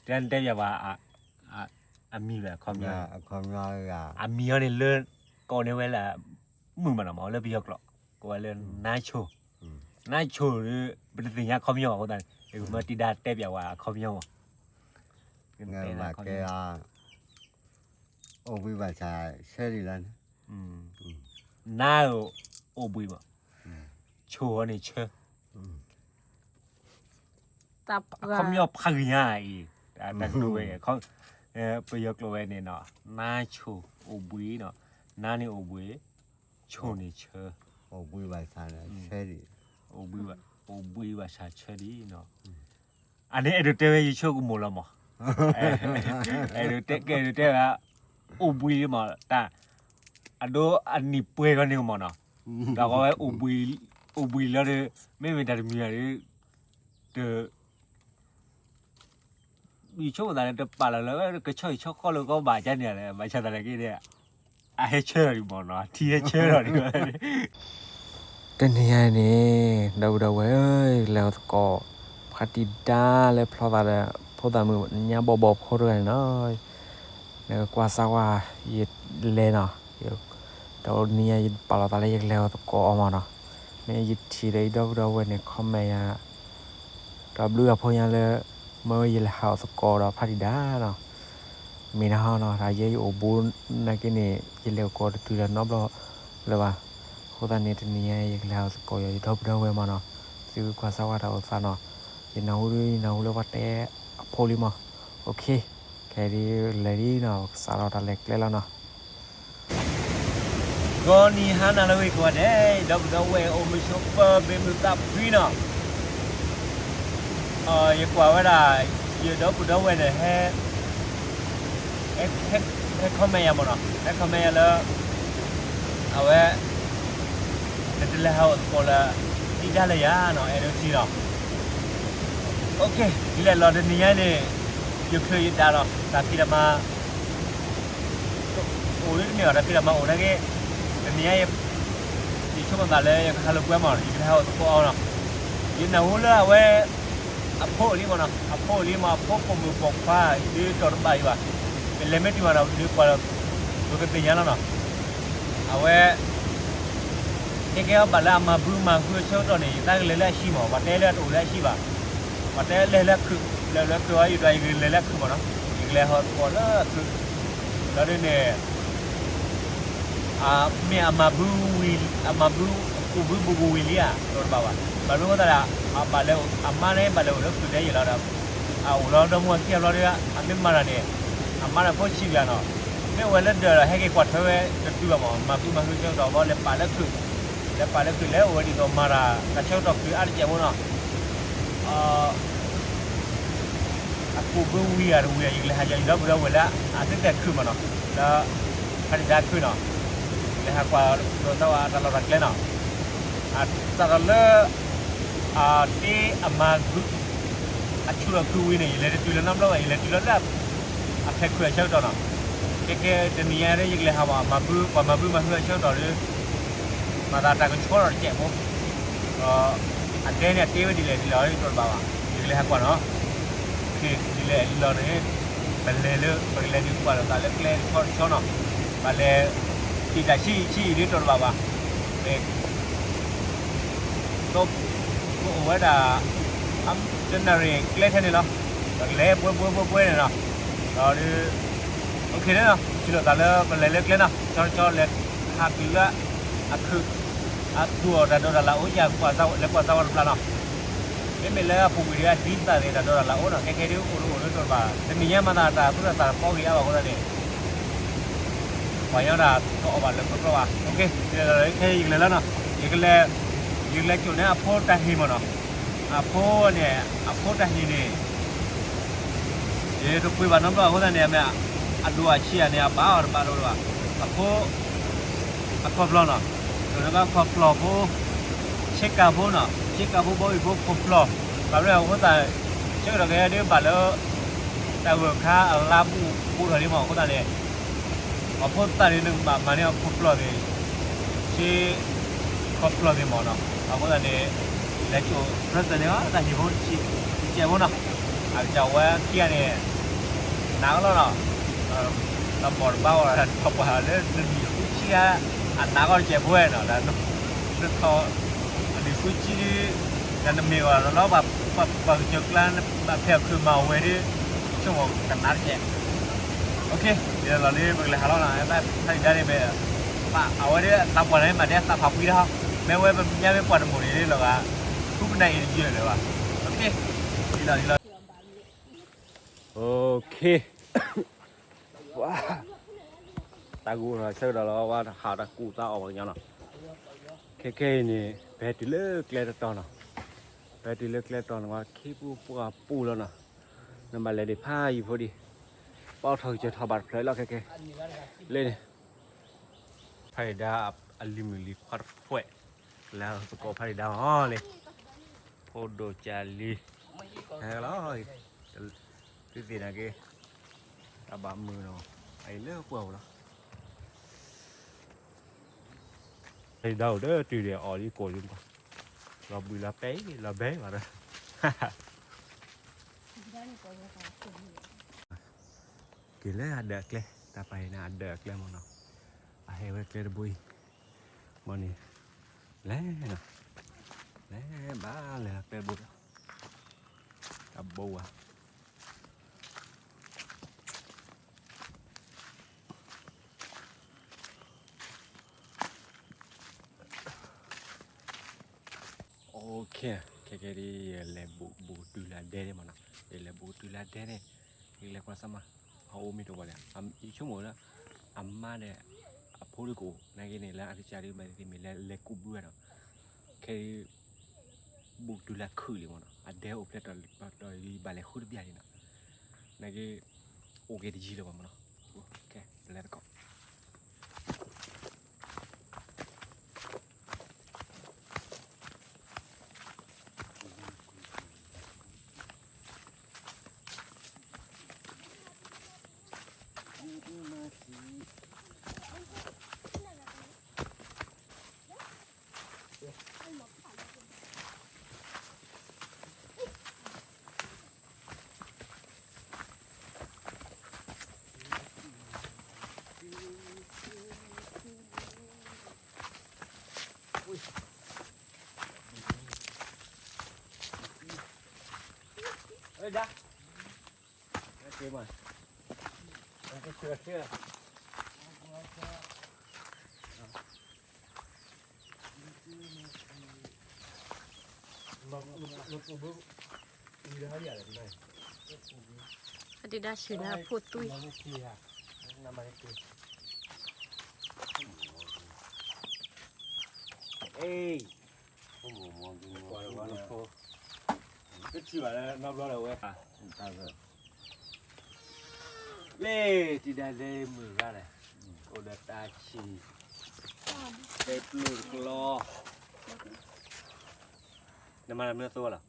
တဲတဲပၠးဝဲ အမံၤဘၣ် အခီပညီ, အမံၤအီၤန့ၣ်လၢ ကိးန့ၢ်ဝဲလၢ မုၣ်မးနီၤမး လၢပယီၤကျိာ် ကိးဝဲလၢ နါချို, နါချိုဒီး ပတသ့ၣ်ညါအခီပညီအဃိသတးန့ၣ် မ့ၢ်တံၤဒါတဲပၠးဝဲအခီပညီမး, တဲ အိၣ်ဘှံးဘၣ်ဆၣ်ဆၢဒံးလီၤန့ၣ်, နါအိၣ်ဘှံးမး, ချိုအီၤန့ၣ်ဆၢ အခီပညီဖးဂ့ၤညါအံၤ, တၢ်ကတိၤဝဲ, ပယီၤကျိာ်ဝဲန့ၣ်နီၤ, နါချို အိၣ်ဘှံးနီၤ, နါန့ၣ်အိၣ်ဘှံး, ချိုန့ၣ်ဆၢ, အိၣ်ဘှံးဘၣ်ဆၣ်ဆၢဒံး, အိၣ်ဘှံးဘၣ်ဆၣ်ဆၢဒံးနီၤ, အန့ၣ်အဲၣ်ဒိးတဲဝဲယဆိကမိၣ်လီၤမး, အဲၣ်ဒိးတဲ ကဲအဲၣ်ဒိးတဲဝဲ, အိၣ်ဘှံးမး တၢ် အဒိအနံၣ်ပှဲၤဂီၢ်န့ၣ်မးနီၤ, ဒီးဝဲ အိၣ်ဘှံးလီၤဒီး မ့မ့ၢ်တၢ်တမံၤဒီး တ ယဆိကမိၣ်သးလၢတပာ်လီၤလၢ ကဆီၣ်အံၤဆီၣ်ဃီလၢကီၢ်ဘၣ်ကန့ၣ်လဲၣ်, ဘၣ်ဆၣ်သနာ်က့န့ၣ် အဟဲဆၢထီၣ်ဒံးမးနီၤ, ထံဟဲဆၢထီၣ်ဒံးဝဲ, တနံၤညါန့ၣ် ဒီပုၢ်ဒီဝဲၢ်ဧၢ, ယလဲၤအီၤသကိး ဖါတံၤဒါလၢဖျီသးဒီး ဖိသၣ်မုၣ်ညါဘီဘီဖိတဂၤန့ၣ်နီၤ, နကကွၢ်စၢ်ဝဲ ယလဲၤနီၤ, တနံၤညါယပာ်လီၤသးလၢယကလဲၤအီၤသကိးအီၤမးနီၤ, မ့ၢ်ယထံၣ်ဒီးယဒီပုၢ်ဒီဝဲၢ်န့ၣ် comment ယၤ ဒီးဘျုးအဖိညါလၢ မ့ၢ်ယလဲၤဟးအီၤသကိးဒီးဖါတံၤဒါနီၤ, မ့ၢ်နဟီနီၤ တၢ်ယဲယအိၣ်ဘူးနာ်က့န့ၣ် ယလဲၤသကိးတတုၤလၢနီတဘျီလၢၤဘၣ်, အဃိသတးန့ၣ် တနံၤညါယကလဲၤဟးအီၤသကိးယီၤ ယဒီပုၢ်ဒီဝဲၢ်မးနီၤ, သုကွၢ်စၢ်ဝဲတၢ်အိၣ်သးနီၤ, ယနၢ်ဟူဒ် ယနၢ်ဟူလၢပှၤတဲအဖိလံမး, OK, ခဲအံၤဒ်လဲၤဒ်နီၤ ကစးထီၣ်တၢ်လဲၤကျဲလီၤနီၤ ဂီၤနံၤဟါနၤလၢအဂ့ၤကိးဂၤဒဲး, ဒီပုၢ်ဒီဝဲၢ်အိၣ်မုာ်ဆိးပၢၤ ဘၣ်မုာ်သးဖှံနီၤ, ယကွၢ်ဝဲဒၣ် ယဒီပုၢ်ဒီဝဲၢ်န့ၣ် ဟဲ ဟဲ comment ယၤမးနီၤ, ဟဲ comment ယၤလၢ အဝဲ နတလဲၤဟးဂီၤသကိးလၢ ဒံးဒါလၢယၤနီၤ, အဲၣ်ဒိးထံၣ်နီၤ, OK, ဒ်လဲၣ်လီၤတနံၤညါန့ၣ် ယချုးယဒၣ်လီၤ တၢ်ဖံးတၢ်မၤ အိၣ်လၢတမ့ၢ်ဘၣ် တၢ်ဖံးတၢ်မၤအိၣ်နာ်က့, တနံၤညါ ယဆိကမိၣ်သးလၢယကဟးလိာ်ကွဲမး ယကဟးဂီၤသကိးအီၤနီၤ, ယနၢ်ဟူလၢအဝဲ အဖိအလံမးနီၤ, အဖိအလံမး အဖိပိာ်မုၣ်ပိာ်ခွါ ဒ်တီၤတဘၣ်အံၤဘၣ်, ကလဲၤမ့ၢ်တုၤမးဒီး ဒ်ပှၤ ပကသ့ၣ်ညါလီၤနီၤ, အဝဲ ကဲကဲအီၤဘၣ်လၢအမၤဘုမၤဟုအဆၢကတီၢ်န့ၣ် ယသးကလဲၤလၢအဟံၣ်မး, ပှၤတဲလၢတအိၣ်လၢအဟံၣ်ဘၣ်, ပှၤတဲလၢလဲၤလၢအခုး, လဲၤလၢအခုးအီၤ ယဒွးယကလဲၤလၢအခုးမးနီၤ, ယကလဲၤဟးဂီၤသကိးလၢအခုး, ဒီးဒ်န့ၣ် မ့ၢ်အမၤဘုဝံၤ အမၤဘု အကိာ်ဘုဘူးကဝံၤလံဧါ တဘၣ်ဘၣ်, ဘၣ်မနုၤအဃိသတးဒီး အဘၣ်လဲၤ အမါန့ၣ်ဘၣ်လဲၤအိၣ်လၢခုးဒဲးယဲၢ်လီၤဒီး အအိၣ်လီၤဒီမါခံဂၤဘျီဒီး အမ့ၢ်မၤတၢ်န့ၣ် အမါဒီးဖိဆံးပၠးနီၤ, မ့ၢ်ဝဲလၢဒၢးဒီး ဟဲက့ၤကွၢ်ထွဲဝဲတတုၤဘၣ်မး, မၤဘုမၤဟုဆၢကတီၢ်ဘီ လဲၤပာ်လၢခုး, လဲၤပာ်လၢခုး လဲၤအိၣ်ဝဲဒ်သိးမၤတၢ် တၢ်ဆၢကတီၢ်ခုးအါတကဲးဖိနီၤ အကိာ်ဘုဝံၤဧါတဝံၤဧါ ယကလဲၤဟးယၤ ယဒီပုၢ်ဒီဝဲၢ်လၢ အသ့ၣ်တဲာ်ခုးမးနီၤ, လၢ ဖါတံၢ်ဒါခုးနီၤ, လဲၤဟးကွၢ်ဒီးသးဝဲတၢ်လီၢ်တၢ်ကျဲနီၤ, စးထီၣ်လၢ အတ့အမၤဘု အဆူၣ်ထီၣ်ခုးဝံၤန့ၣ် ယလဲၤတတုၤလၢနီတဘျီဘၣ် ယလဲၤတုၤလီၤလၢ အဖဲခုးအဆၢကတီၢ်နီၤ, ကဲကဲတနံၤညါဒီး ယကလဲၤဟးမး မၤဘု ပှၤမၤဘုမၤဟုအဆၢကတီၢ်ဒီး မၤသးတၢ်ကဆှီထီၣ်တစဲးဖိ ဒီးအဒဲန့ၣ် အတ့ဝဲဒ်လဲၣ်ဒ်လဲၣ် ယတိၢ်တဘၣ်ဘၣ်, ယကလဲၤဟးကွၢ်နီၤ, ဒ်လဲၣ်ဒ်လဲၣ်န့ၣ် ပလဲၤလၢ ပကလဲၤဒုးကွၢ်လိာ်သးလၢကျဲတဆီတဆီနီၤ, ပလဲၤ တံာ်တၢ်ဆံးဆံးအံၤဒ်တိၢ်တဘၣ်ဘၣ်, မ့ၢ် ကအိၣ်ဝဲဒၣ် တနၣ်ရံၣ်ကျဲထဲန့ၣ်လီၤ, ပကလဲၤပှဲၤပှဲၤပှဲၤပှဲၤန့ၣ်နီၤ, ဒီး OK န့ၣ်နီၤ ထံၣ်လိာ်သးလၢပလဲၤလၢကျဲနီၤ ဆီဆီလဲၤဟးတုၤလၢ အခုး အသူၣ်အီၣ်တၢ်ဒိးတၢ်လၢ်အိၣ်ယၤ လဲၤကွၢ်စၢ်ဝဲတပျၢ်နီၤ, မ့မ့ၢ်လၢအပူၤကွံာ်ဒီးအဒ်သိးသ့ၣ်တၢ်ဒိးတၢ်လၢ်အိၣ်နီၤ ခဲခဲဒ်အိၣ်တအိၣ်ဒ်တိၢ်တဘၣ် တနံၤညါမၤသးတၢ်သူၣ်တၢ်သးတပီဂ့ၤအါဘၣ်အဃိသတးန့ၣ် ပှၤညီဒၣ်တအီၣ်ဘၣ်လၢပျီပျီဘၣ် ခဲယကလဲၤလီၤနီၤ ယကလဲၤ ယကလဲၤကိာ်န့ၢ်အဖိတၢ်ဟ့ၣ်မးနီၤ အဖိန့ၣ် အဖိတၢ်ဟ့ၣ်န့ၣ် ယတပှ့ၤဘၣ်နီတဘျီအဃိသတးန့ၣ် အမ့ၢ် အဒိၣ်အဆံးဧါန့ၣ် အဘၣ်အီၤတဘၣ်ဒိၣ်လၢၤဘၣ် အဖိ အခီၣ်ဖျီၣ်နီၤ ဒိၣ်န့ၣ်ဘၣ်ခီၣ်ဖျီၣ်ဖိ ဆ့ကၤဖိနီၤ ဆ့ကၤဖိဘီအံၤဖိခီၣ်ဖျီၣ် ဘၣ်မနုၤအဃိသတး ဆၢကတီၢ်ခဲအံၤဒ်ဘၣ်လၢ တၢ်ဂၢၢ်ခါအလါပူၤပူၤထီၣ်လံမးအဃိသတးန့ၣ် အဖိသၣ်န့ၣ်နကဘၣ်မၤန့ၢ်အခီၣ်ဖျီၣ်သ့ၣ် ဆ့ ခီၣ်ဖျီၣ်သ့ၣ်မးနီၤ အဃိသတးန့ၣ် လဲၤကိာ် present န့ၣ် တၢ်ဟ့ၣ်ဖိတစဲးဖိနီၤ အကစၢ်ဝဲခံဂၤန့ၣ် နးကလီၤနီၤ, တၢ်ဘီၣ်တဘၣ်အီၤ တၢ်ပှၤလၢနနံၣ်ဃုဆံဧါ, အနးကီၢ်တကဲးဖိဝဲနီၤ, ဒီးနထီၣ် အနံၣ်ဃုဆံဒုး ဒီးနမ့ၢ်အီၤလီၤ ပှၤကစၢၢ်ကျါ ဘၣ်ဖဲးအီၤခုးမၤအီၤဝဲဒုး ဆိကမိၣ်ကနးတကဲး. ဒ်လီၤလံ ပကလဲၤဟးလီၤနီၤ, ဖးဒံဒါန့ၣ်မ့ၢ် အဝဲဒၣ်အသးပှၢ်န့ၣ် မၤဒဲအသးဖးဖှံတၢ်ဟီ, မ့ၢ်ဝဲပညါမ့ၢ်ပှၤတမိၢ်န့ၣ်လၢလီၤဂာ် ဃုကနၣ်အံၤတယုၢ်လၢၤဘၣ်. ဒ်လီၤဒ်လီၤ. Okay, တၢ်ဂိၢ်ထီၣ်ဆၢကတီၢ်လီၤ ဝဲဟးတၢ်ကူၣ်သးအီၣ်ပှၤကညီနီၤ. ခဲခဲအံၤန့ၣ် ပဟဲတုၤလၢကျဲတတီၤနီၤ, ပဟဲတုၤလၢကျဲတတီၤန့ၣ် ဝဲခ့ပူၤပှၢ်ပူၤလီၤနီၤ, နဘၣ်လဲၤဒံးဖးယံၤဖိဒံး, ပီၣ်ထီၣ်ကစၢၢ်ထီၣ်ဘၣ်တဖျၢၣ်လီၤခဲခဲ, လၢန့ၣ် ဖးဒံဒါအလံၤမုၣ်လံၤခွါတဖှဲး, လဲၤသကိးဖးဒံဒါမ့ၢ်လံ, ဖိဒိၣ်ကၢ်လံၤ, ဟဲလီၤ, သုသ့ၣ်နာ်က့ၤ, တၢ်ဘၣ်မုာ်နီၤ, အအံၤလၢပှၢ်ပူၤလီၤ. ဖးဒံဒါအိၣ်ဒီးတုၤဒီးအီၣ်လံကိၢ်လံမး, လီၤဘှံးလီၤပဲ, လီၤဘဲဘၣ်ဒီး က့ၤလၢအဒၢးအကျဲ, တၢ်ပာ်အံၤန့ၣ် အဒၢးအကျဲမ့ၢ်နီၤ, အဟဲဝဲကျဲတဘိအံၤ, မ့ၢ်န့ၣ်, လဲၤနီၤ, လဲၤဘၣ်လဲၤလီၤကျဲတဘိဒီး, တၢ်ဘိဝဲ Okay, ခဲခဲဒ်ယလဲၤဘူးဘူးတုၤလၢဒဲန့ၣ်မ့ၢ်နီၤ, ယလဲၤဘူးတုၤလၢဒဲန့ၣ်, ယလဲၤကွၢ်စၢ်မး, အအိၣ်မ့ၢ်တအိၣ်ဘၣ်လဲၣ်, ယဆိကမိၣ်လၢ အမါဒီး အဖိဒုးကအိၣ် နာ်က့န့ၣ် လၢအကစၢ်ဒ်မ့ၢ်သ့မ့ၢ်လဲၤလဲၤကူးဘုဝဲနီၤ, ခဲ ဘူးတုၤလၢခုၣ်လံမ့ၢ်နီၤ, အဒဲအိၣ်ဖျဲၣ်တီၤဒီးယဘၣ်လဲၤဃုတဘျီန့ၣ်နီၤ, နာ်က့ အိၣ်က့ၤတယံၤလၢၤဘၣ်မ့ၢ်နီၤ, ခဲ ပလဲၤသကိး အဒုးဒါဆူၣ်လၢအဖိသွံၣ် ကထံၣ်ဘၣ်လၢနီတဘျီဒီးဝဲ လ့ၣ် တံၤဒါဒဲမုၢ်ဂၤလဲၣ်, အိၣ်ဒီးတၢ်ဆံၣ်, တဲပျိတကျီ, နမၤတၢ်မနုၤအသိလီၤ.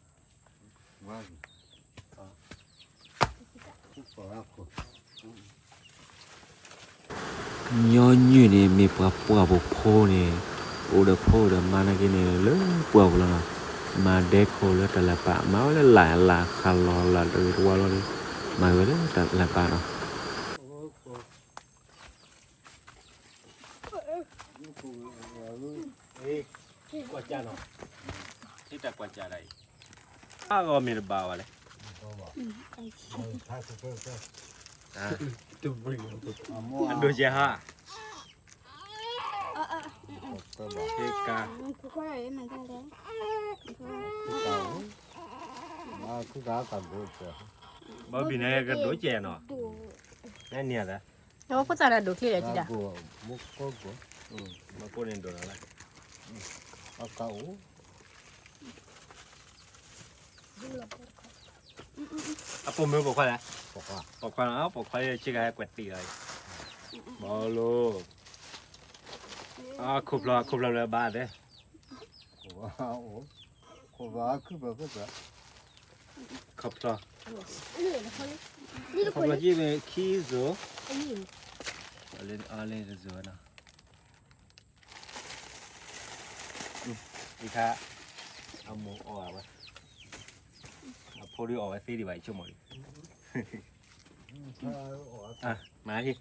ညီနုၢ်န့ၣ် မ့ၢ်ပှၤပှၢ်ပူၤဖိန့ၣ်, အိၣ်ဒီးဖိဒီးမါနာ်က့န့ၣ် လၢပှၢ်ပူၤလီၤနီၤ, မၤဒဲခိၣ်လၢတၢ်လၢပာ်, မၤဝဲလၢလၢ်လၢ်ခးလီၤလၢ်တဂ့ၤတဝါလီၤဒီး, မၤဝဲလၢတၢ်လၢပာ်နီၤ. ကွၢ်ကၢနီၤ, ဟ့ၣ်တၢ်ကွၢ်ကၢဒၣ်အံၤ, အါဂီၢ်မ့ၢ်တဘၣ်ဝဲလဲၣ်, အဒိၣ်ကဲဟါ, ဟ့ၣ်ကၢ, ဘီဘံၣ်န့ၣ်ကဒိၣ်ကဲနီၤ, န့ၣ်န့ၣ်, ဖိသၣ်ဒၣ်ဒိၣ်ချ့လဲၣ်တံၤဒၣ်, မကိၣ်န့ၣ်ဒိၣ်လီၤလၢ အကအိၣ်, အပိာ်မုၣ်ပိာ်ခွါလဲၣ်, ပိာ်ခွါနီၤ, ပိာ်ခွါဆ့ကၤဟဲကွဲးတံၢ်လီၤ, ဘီလိၤ, ခိၣ်ဖျီခိၣ်ဖျီလၢဘၣ်သ့, ခိၣ်ဖျီ, ခိၣ်ဖျီ, ခိၣ်ဖျီက့ၤမ့ၢ်ခံစိၤ, အလ့တစိၤနီၤ. အံၤခါ, အမိၢ်အီၣ်ဝဲ, အဖိဒုးအီၣ်ဝဲသ့ဒံးဘၣ် ယဆိကမိၣ်လံ. မၤဟံၣ်, အကၠီ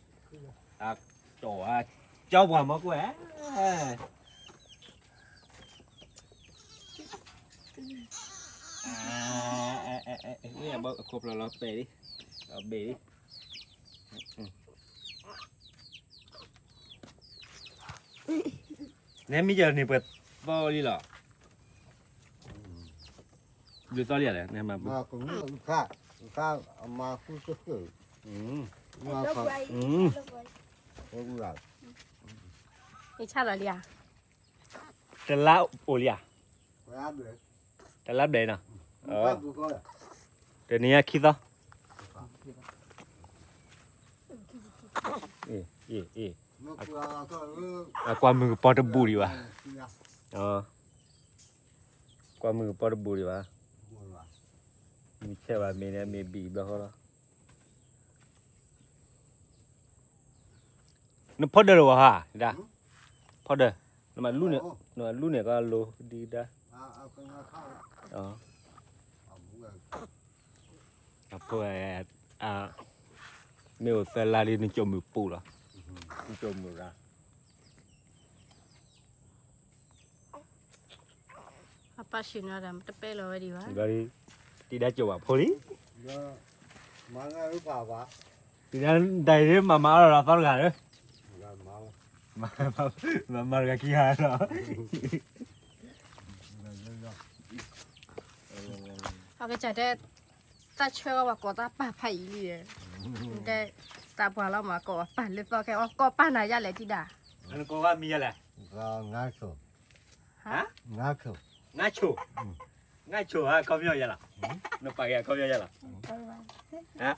ပှၤမီၤကွဲၢ်, အခိၣ်ဖျီၣ်လီၤပဲာ်လံ, လီၤဘ့ၣ်လံ, နဲမ့ၢ်ယၤန့ၣ်ပှဲၤသီလံလီၤ, ဘျုးသီလံလဲၣ်, ယဆၣ်လီၤလံဧါ, တလါဘျဲၣ်နီၤ, တနံၤညါခံသီ, အကွၢ်မုၢ်ကပီၤတဘူၣ်ဒံးဘၣ်, ကွၢ်မုၢ်ကပီၤတဘူၣ်ဒံးဘၣ်, မုၢ်ဆဲးဘၣ်မ့ၢ်န့ၣ် မ့ၢ်ဘံၣ်ဘျီဃီလီၤ. နဖီဒၢးလၢၤဝဲဟါ, ဒၣ်, ဖီဒၢး, နမၤလူန့ၣ်, နမၤလူန့ၣ်ကလိၤဒံးဒၣ်, အဖိ, မ့ၢ်အိၣ်သၢလါလံ နကၠိမုၢ်ပူၤလီၤ, နကၠိမုၢ်ရၤ အပၢ်ဆ့ၣ်နီၤဒီး တပဲလီၤဝဲဒံးဘၣ်, တံၤဒါကၠိဘၣ်ဖိလံ, တံၤဒါဒၣ်အံၤမၤမၤအီၣ်ဒီးသီတဂၤလၢ, မၤမၤတဂၤခံဂၤဒီး, အကစၢ်တဲ, တၢ်ဆၢအီၤပှၤကိးတၢ်ပာ်ဖးအံၤလံ, တဲ, တၢ်ပှၤလီၤမၤကိးပာ်လၢသီခဲအီၤ ကိးပာ်နၤယါလဲၣ်တံၤဒါ, နကိးဘၣ်မံၤယါလဲၣ်, ငါဆိၣ်, ငါဆိၣ်, ငါဆိၣ်ဧါ ခီပညီယါလီၤ, နပာ်က့ၤခီပညီယါလီၤ,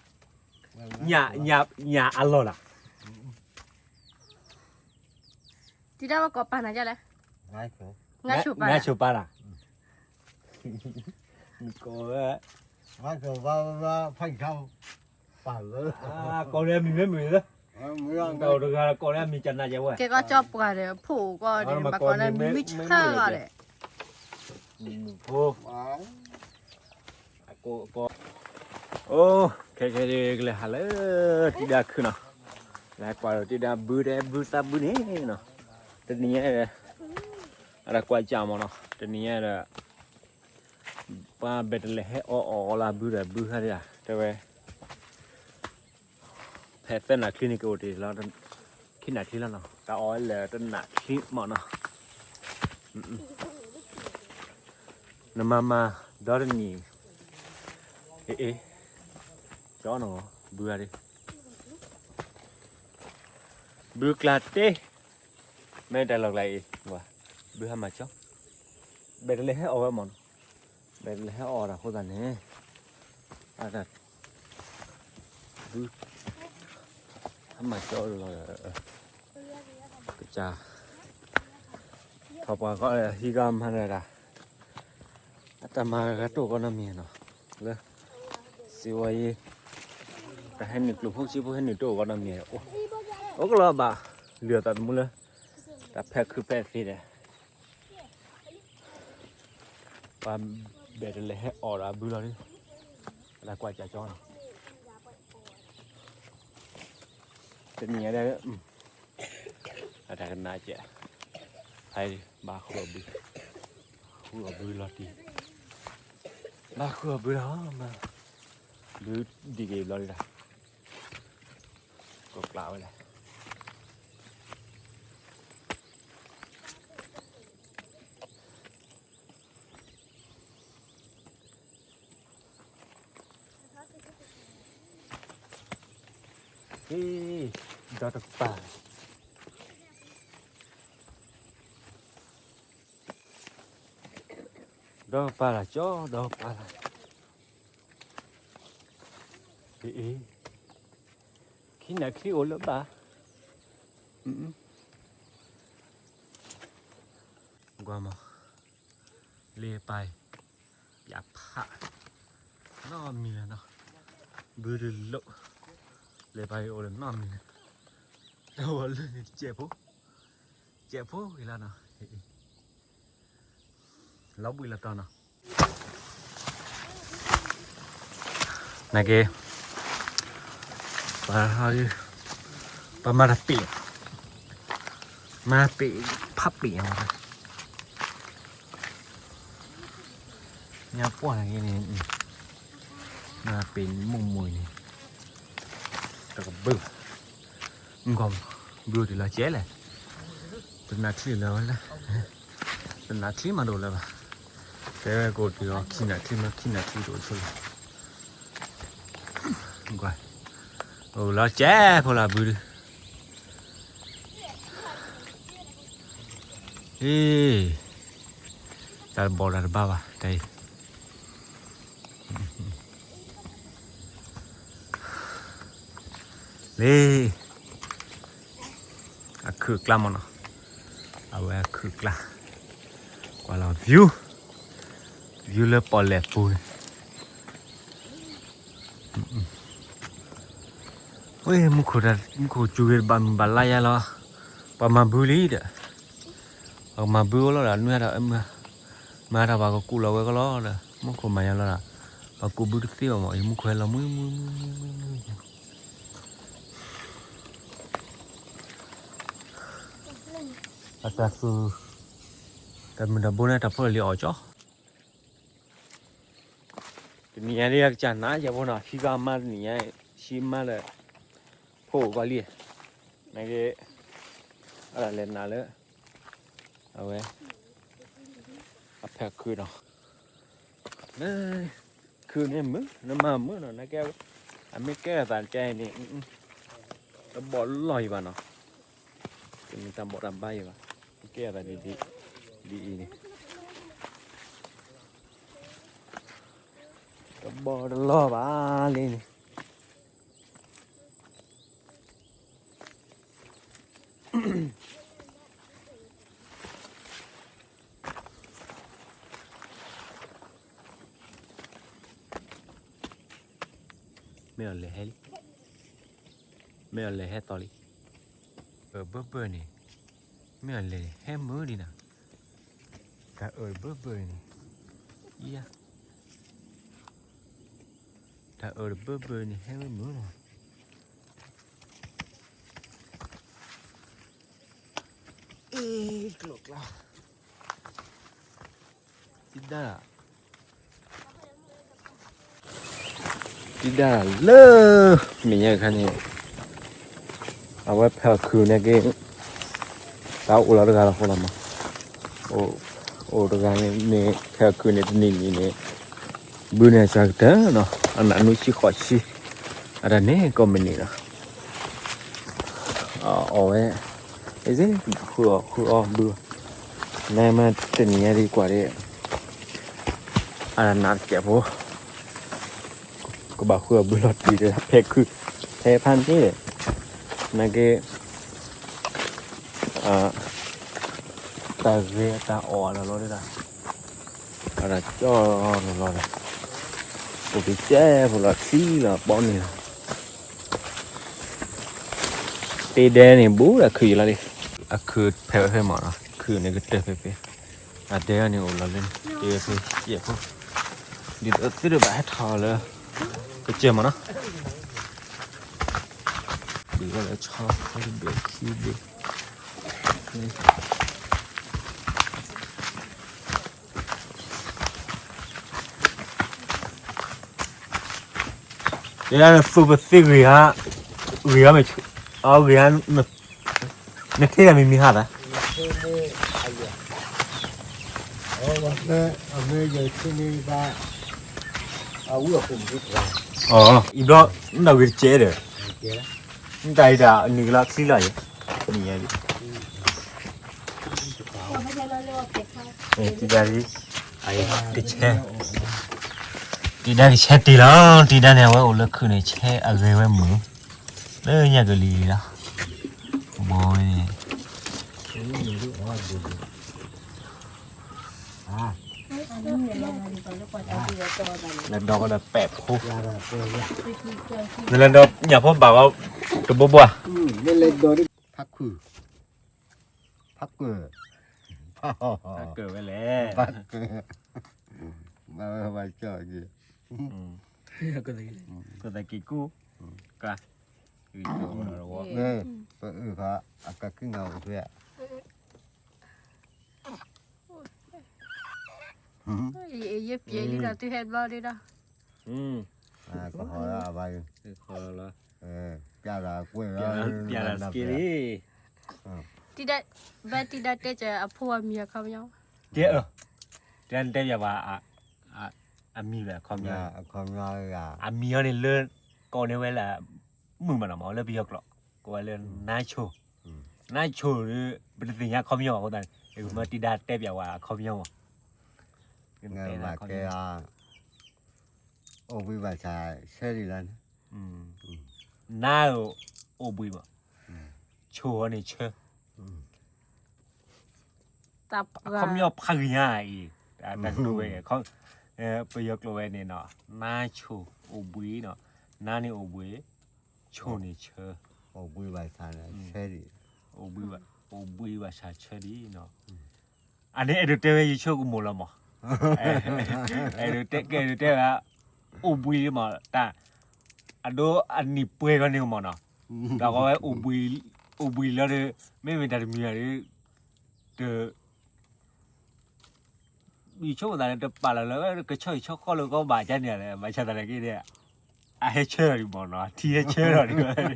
ညၣ်အလီၢ်လီၤ, တံၤဒါဝဲကိးပာ်နၤယါလဲၣ်, ငါဆိၣ်ပာ်, ငါဆိၣ်ပာ်လီၤ, နကိးဝဲ, ကိးလၢအမံၤမ့ၢ်မုာ်လၢ, တဂၤကိးလၢအမံၤကနၤယဲဝဲ, ကဲကီၢ်ကၠီပှၤဒီး ဖိၣ်ကီၢ်ဒီး ဘၣ်ကိးလၢမံၤမုၢ်ဆၢဂၤဒီး, ဖိ အိ, ခဲခဲဒ် ကလဲၤဟးလၢတံၤဒါခုၣ်နီၤ, လဲၤကွၢ်ဒီးတံၤဒါဘု တဲဘုသးဘုန့ၣ်နီၤ, တနံၤညါဒီး, အတၢ်ကွၢ်ကၢ်မးနီၤ တနံၤညါဒီး, ပှၤဘဲးတလဲၤဟဲအီၣ်အီၣ်အီလၢဘုဒီးဘုခါဒံးဧါ တဲဝဲ ဖဲသၢနၣ်ချံန့ၣ် ကအိၣ်တ့ၢ်လီၤ, ခံနၣ်ချံလီၤနီၤ, တၢ်အီၣ်ဝဲလၢတနၣ်ချံမးနီၤ, နမၤမၤဒီတနံၤ, အ့ၣ်, ကၠီနီၤ, ဘုဂၤဒၣ်, ဘုကျါတ့, မ့ၢ်တၢ်လီၢ်ကျါအံၤ, ဘုဟါမၢ်ကၠီ, ဘဲးတလဲၤဟဲအီၣ်ဝဲမးနီၤ, ဘဲးတလဲၤဟဲအီၣ်တၢ်အဃိသတးန့ၣ်, ဘု ဟါမၢ်ကၠီလီၤ, ကစၢ်, ထီၣ်ပှၤကီးဟံးကီးမၤနၢၤတၢ်, အတၢ်မၤဂၤတအိၣ်ကီးနီတမံၤနီၤ, လၢ စံးဝဲယဲ, တၢ်ဟဲနုာ်ကျိၣ်ဖိစ့ဖိဟဲနုာ်တအိၣ်ကီးနီတမံၤ, အိၣ်ကလီၤဘၣ်, လုၢ်အသးသမူလၢ တၢ်ဖဲခုဖဲသ့ဒီး ပှၤဘဲးတလဲၤဟဲအီၣ်ဒီးအဘုလီၤဒုး, အတၢ်ကွၢ်ကၢ်ကၠီနီၤ, တနံၤညါဒီး, အတၢ်ကနၣ်ကဲး, ဖဲဘၣ်ဃုအီၣ်ဘု, ဃုအီၣ်ဘုလီၤတံၢ်, ဘၣ်ဃုအီၣ်ဘုလီၤ, ဘုဒံးက့ၤဘျီဒုး, ကကျးဝဲလဲၣ် ဟ့ၣ်, ဒီတပၤ, ဒီပၤလၢ်ကၠီ, ဒီပၤလၢ်, ဟ့ၣ်, ခံနၢ်ခံအိၣ်လၢၤဘၣ်, ကွၢ်မး, လ့ပၢ်အံၤ, ယဖး, နီတမံၤလၢၤနီၤ, ဘုတလိၣ်, လ့ပၢ်အံၤအိၣ်ဒီးနီတမံၤလၢၤ, တဝီၤလၢန့ၣ်တစဲးဖိ, စဲးဖိဂ့ၤလီၤနီၤ, လီၤဘှံးလီၤတီၤနီၤ နာ်က့, ပှၤဟီဒုး ပှၤမၤတၢ်ပ့ၢ်, မၤပ့ၢ်, ဖးပ့ၢ်အီၤ, ညါပှၢ်န့ၣ်, မၤပ့ၢ်မုၢ်မုၢ်န့ၣ်, တကဘုၣ်, မုၢ်ဂီၢ်, ဘုၣ်တုၤလီၤကဲလဲၣ်, တနၤချံလၢဝဲလဲၣ်, တနၤချံမးဒိၣ်လၢၤဘၣ်, တဲဝဲကိးတုၤအီၤ ခံနၤချံမး ခံနၤချံဒိၣ်ဆိလီၤ ကွၢ်, အိၣ်လီၤကဲဖိလၢဘုဒု, အ့, တၢ်တဘီၣ်တၢ်တဘါဘၣ် တၢ်အံၤ, လၢ အခုၣ်အကျါမ့ၢ်နီၤ, အဝဲအခုၣ်အကျါ, ကွၢ်လီၤ view, view လၢပီၣ်လဲၣ်ပူၤန့ၣ်, ဝဲ မူခိၣ် မူခိၣ်စူၤဂ့ၤတဘၣ်မုၢ်ဘၣ်လါယါလီၤ, ပှၤမၤဘုလံဒီး, ပှၤမၤဘုအိၣ်လီၤဒီး နွံဒီး မၤတၢ်ပှၤကကူးလီၤဝဲကလီၤဒီး မူခိၣ်မၤယါလီၤဒီး, ပှၤကူးဘုတသ့ဘၣ်မး ယမူခိၣ်ဟဲလီၤမုၢ်မုၢ်မုၢ်မုၢ်မုၢ်, အတၢ်သူၣ်, တၢ်မုၢ်တၢ်ဘိန့ၣ် တၢ်ဖိတၢ်လံၤအီၣ်ကၠီ, တနံၤညါဒ်ယကစၢ်နၤယဲဖိနီၤ ဟံးကီၢ်မါတနံၤညါ, ဟံးမါလၢ ဖိအိၣ်ကီၢ်လံ, နက့, အလဲၤနၤလၢ, အဝဲ, အဖဲခုနီၤ, ခုန့ၣ်မုာ် နမၤမုာ်နီၤ နကဲ, အမ့ၢ်ကဲထီၣ်သးကဲအံၤန့ၣ်, တဘီၣ်လီၢ်အံၤဘၣ်နီၤ, တမ့ၢ်တၢ်ဘီၣ်တၢ်ဘါအံၤဘၣ်, ကဲထီၣ်သးဒ်အံၤန့ၣ်, တဘီၣ်တလီၢ်ဘၣ်လံန့ၣ် မ့ၢ်အီၤလဲၤဟဲလံ, မ့ၢ်အီၤလဲၤဟဲသီလံ, အၢၣ်ဘၢဘၢန့ၣ်, မ့ၢ်အီၤလဲၤဟဲမုာ်ဒံးနီၤ, တၢ်အၢၣ်ဘၢဘၢန့ၣ်, အံၤ, တၢ်အၢၣ်တဘၢဘၢန့ၣ် ဟဲမုာ်မုာ်နီၤ, အ့, ကျိကျါ, တံဒၣ် တံဒၣ်လၢ မဲာ်ညါအခါန့ၣ်, အဝဲဖဲခုၣ်န့ၣ်က့, တၢ်အိၣ်လီၤတဂၤလီၤဃိလီၤမး, အိၣ်တဂၤန့ၣ် ဖဲခုၣ်န့ၣ်တနံၤနံၤန့ၣ်, ဘုန့ၣ်အစှၤကတၢၢ်နီၤ အနးနူဆံဃိးဆံ, အတၢ်န့ၣ်ကိးမုၢ်နံၤနီၤ, အီၣ်ဝဲ, အ့စ့, ဃုအီၣ်ဃုအီဘု, နမ့ၢ်တနံၤညါဒ်ကွၢ်ဒ် အတၢ်နးတစဲးဖိ, ကဘၣ်ဃုအီၣ်ဘုလီၤတံၢ်ဒီး ဖဲခုၣ်, ဖဲဖးန့ၣ်ဒီး, နာ်က့, တၢ်ဂ့ၤတၢ်အီၣ်အလီၢ်လီၤဒၣ်, အတၢ်ကၠီလီၤလီၤဒီး, ပကစဲဖိလီၤထံလီၤပီန့ၣ်လီၤ, တ့ဒဲန့ၣ် ဘူးဒီးခုၣ်ယလီၤလံ, အခုၣ်ဖဲဖဲမးနီၤ ခုၣ်န့ၣ်ကတၢၢ်ဖဲဖဲ အဒဲန့ၣ်အိၣ်လီၤလၢ တ့ဖဲယဲၢ်ဖိ, ဒ်သိးသုတဘၣ်ဟဲထီၣ်လၢ ကစၢၢ်မးနီၤ, ဒ်သိးလၢဆီတဘ့ၣ်ခံဘ့ၣ်, တဲဒၣ်နသူပသ့ဂ့ၤဧါ, ဂ့ၤဧါမ့ၢ်, အဂ့ၤဧါ, နထံၣ်တၢ်မံၤမံၤဟါသၢ, အံၤဘျီ နဂ့ၤတကဲဒီး, နတၢ်အံၤတၢ်နံၤကလီချံလီၤယဲ, နံၤယဲလံ တံဒၣ်, တံဒၣ်ကဆဲတ့ၢ်လီၤ, တံဒၣ်န့ၣ် အဝဲအိၣ်လၢခုၣ်န့ၣ် ဆဲအဂ့ၤဝဲမုာ်, လၢညါကလံၤလံၤလီၤ, ဘီဝဲန့ၣ်, လဲၤဒီးကဒီးပဲာ်ဖိ, နလဲၤဒီးညၣ်ဖိဘၣ်ဂီၤ, တဘိဘိဧါ, ဖးခုၣ် ဖးကၢၢ်, ဖးကၢၢ်ဝဲလဲၣ်, ဖးကၢၢ်, ဘၣ်ဝဲဘၣ်ကၠီၣ်က့ၤ, ကသက့ၤကူ, က, ပအုၣ်ခါ အကကူနၤအိၣ်ထွဲ ယယပျဲလံဒီးသုဟဲဘျီဒုဒီး ကဟီလၢအဘၣ် ပျဲလၢကွဲၢ်လၢ ပျဲလၢစက့လံ တံဒၣ်တဲကၢအဖိအမံၤအခီပညီ တဲအၢ တံဒၣ်တဲပျဲပှၤ အမံၤဝဲအခီပညီ အခီပညီ အမံၤအီၤန့ၣ်လၢ ကိးန့ၢ်ဝဲလၢ မုၣ်မးနီၤမး လၢပယီၤကျိာ် ကိးဝဲလၢ နါချို နါချို ပတသ့ၣ်ညါအခီပညီအဃိသတးန့ၣ် မ့ၢ်တံဒၣ်တဲပျဲဝဲအခီပညီမး ကဲ အိၣ်ဘှံးဘၣ်ဆၣ်ဆၢဒံးလီၤန့ၣ် နါ အိၣ်ဘှံးမး ချိုအီၤန့ၣ်ဆၢ အခီပညီဖးဂ့ၤညါအံၤ တၢ်ကတိၤဝဲ ပယီၤကျိာ်ဝဲန့ၣ်နီၤ နါချို အိၣ်ဘှံးနီၤ နါန့ၣ်အိၣ်ဘှံး ချိုန့ၣ်ဆၢ အိၣ်ဘှံးဘၣ်ဆၣ်ဆၢဒံး အိၣ်ဘှံးဘၣ်ဆၣ်ဆၢဒံးနီၤ အန့ၣ်အဲၣ်ဒိးတဲဝဲယဆိကမိၣ်လီၤမး အဲၣ်ဒိးတဲကဲအဲၣ်ဒိးတဲဝဲ အိၣ်ဘှံးလံမး တၢ် အဒိအနံၣ်ပှဲၤဂီၤန့ၣ်ကမးနီၤ ဒီးကီဝဲ အိၣ်ဘှံးလီၤဒီး မ့မ့ၢ်တၢ်တမံၤဒီး တ ယဆိကမိၣ်သးလၢတပာ်လီၤလၢ ကဆီၣ်အံၤဆီၣ်ဃီလၢကီၢ်ဘၣ်ကါန့ၣ်လဲၣ် ဘၣ်ဆၣ်သနာ်က့န့ၣ် အဟဲဆၢထီၣ်ဒံးမးနီၤ ထံဟဲဆၢထီၣ်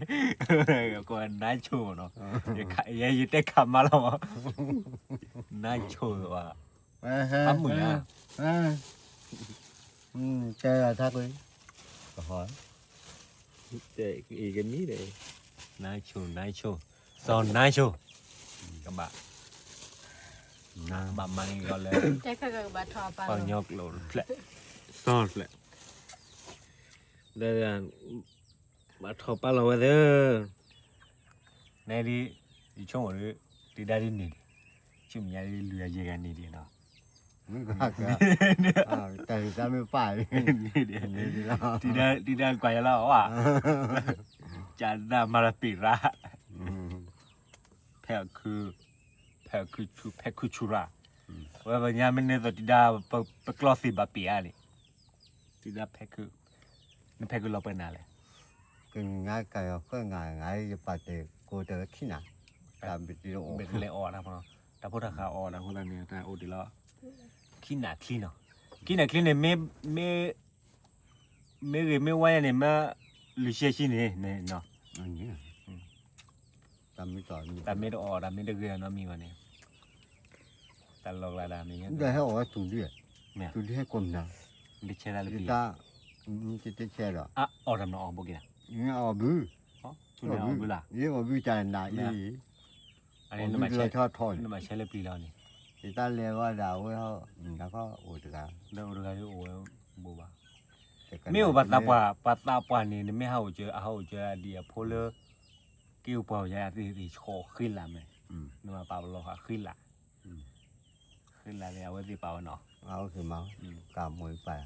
ဒံး ကိးနါချိုမးနီၤ ယဲယတဲခးမါလီၤမး နါချိုဘၣ် အမုာ်ညါ တဲထါကွံာ် ကဟီ ကနံၤဒီး နါချို နါချို စီၤနါချို ကဘၣ် ဘၣ်မၤန့ၢ်ကီးလၢ ပှၤကညီကျိာ်တဖျၢၣ် စီၤတဖျၢၣ် ဒီး ဘၣ်ထီၣ်ပာ်လီၤဝဲသ့ နဲဒ် ယဆိကမိၣ်ဒီး တံဒၣ်ဒ်န့ၣ်ဒံး ဆူမဲာ်ညါဒ်လွံၢ်ဂၤယဲၢ်ဂၤန့ၣ်ဒံးနီၤ တၢ်တမ့ၢ်ပာ် တံဒၣ်ကွၢ်ယလီၤ ကနၣ်မၤလီၤပ့ၤရၣ် ဖဲခု ဖဲခု ဖဲခုဆူရၣ် ဝဲပညါမ့ၢ်န့ၢ်သိးတံဒၣ် ပကျီသ့ၣ်ဘၣ်ပ့ၤအါန့ၣ် တံဒၣ်ဖဲခု နဖဲခုလီၤပှဲၤနၤလဲၣ် ကနၣ်ကၢ်ယီၤဃၢငၤ ငါယပာ်တ့ၢ်ကိးတၢ်လၢခံနၤ တၢ်ဘၣ်တ့ၢ်အိၣ် ဘၣ်တလဲၤအီၣ်တၢ်ဖိ တၢ်ဖိတၢ်ဃာ်အီၣ်တၢ်အဃိသတးန့ၣ် တၢ်အိၣ်ဒံးလီၤ ခံနၤချံနီၤ ခံနၤချံန့ၣ် မ့ၢ် မ့ၢ်ဂ့ၤမ့ၢ်ဝါယါန့ၣ် မ့ၢ်လွံၢ်ဆံဆံန့ၣ် တၢ်မ့ၢ်တအီၣ် တၢ်မ့ၢ်တဂ့ၤနီတမံၤဘၣ်န့ၣ် တၢ်လီၤကျါဒၣ်မ့ၢ် ဟဲအီၣ်ဝဲတူၢ်ဒံး တူၢ်ဒံးဟဲကိးမနၤ တဆဲတၢ်လၢပံၤ တဆဲဒီး အီၣ်တၢ်မနုၤအီၣ်ဘိက့ၤတၢ် အီၣ်ဘု အီၣ်ဘုလၢ အီၣ်ဘုတၢ်နၤအံၤ အီၣ်ဘုတၢ်ထီထီန့ၣ် နဘၣ်ဆဲလၢပံၤလီၤန့ၣ် ယတၢ်လဲၤဝဲဒၣ်ဝဲဟီ နကအိၣ်တဂၤ ဒီးအိၣ်တဂၤဒ်အိၣ်ဝဲဘိဘၣ် မ့ၢ်အိၣ်ပှၤသးပှၢ် ပှၤသးပှၢ်န့ၣ် နမ့ၢ်ဟးအိၣ်ကၢ အဟးအိၣ်ကၢဒံးအဖိလၢ က့ၤအိၣ်ပှၤအိၣ်ယါသ့ၣ်သ့ၣ် ဆှီၣ်ဃံလၤမ့ၢ် နဘၣ်ပာ်ပလီၢ်ဃံလၤ ဃံလၤန့ၣ် အဝဲသ့ၣ်ပာ်ဝဲနီၤ ကမိၢ်ပာ်